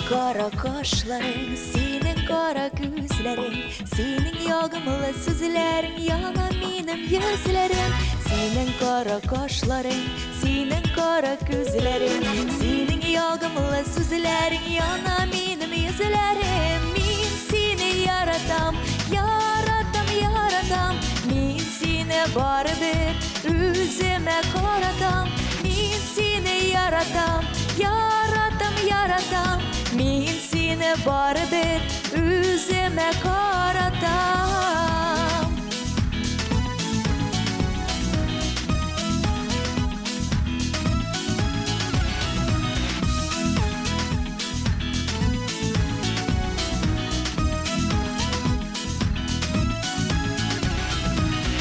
Кара кашларың, синең кара күзләрең, синең ягымлы сүзләрең яна минем йөзләрем. Синең кара кашларың, синең кара күзләрең, синең ягымлы сүзләрең яна минем йөзләрем. Мин сине яратам, яратам, яратам. Мин сине барыбер үземә каратам. Мин сине яратам, яратам, яратам. Мин сине барыбер үземә каратам.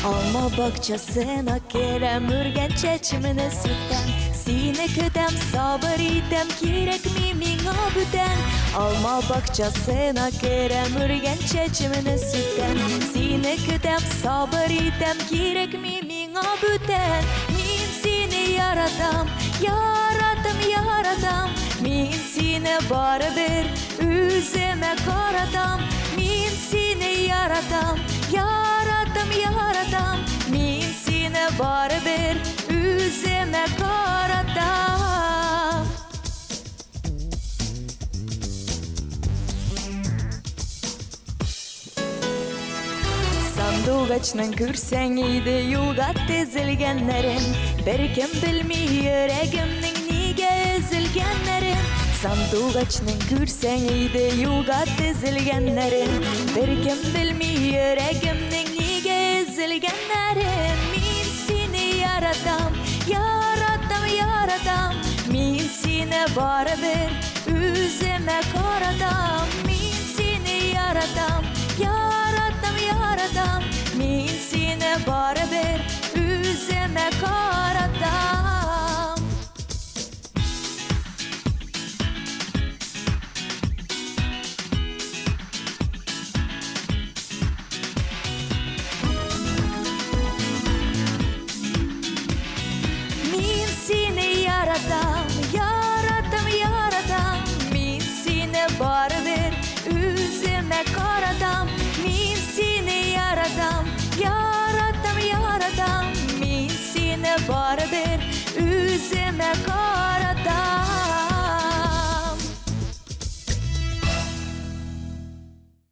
Алма бакчасына керәм, үргән чәчемне сүтәм. Сине көтәм, сабыр итәм, кирәкми миңа бүтән. Алма бакчасына керәм, үргән чәчемне сүтәм. Сине көтәм, сабыр итәм, кирәкми миңа бүтән. Мин сине яратам, яратам, яратам. Мин сине барыбер үземә каратам. Мин сине яратам, яратам, яратам. Мин сине барыбер үземә каратам. Сандугачның күрсәң иде юлга тезелгәннәрен, Беркем белми йөрәгемнең нигә өзелгәннәрен. Сандугачның күрсәң иде юлга тезелгәннәрен, Беркем белми йөрәгемнең нигә өзелгәннәрен. Мин сине яратам, яратам, яратам. Мин сине барыбер үземә каратам. Мин сине яратам, яратам, яратам. Мин сине барыбер үземә каратам. Мин сине яратам, яратам, яратам. Мин сине барыбер үземә каратам. Мин сине яратам, яратам, яратам. Мин сине барыбер үземә каратам.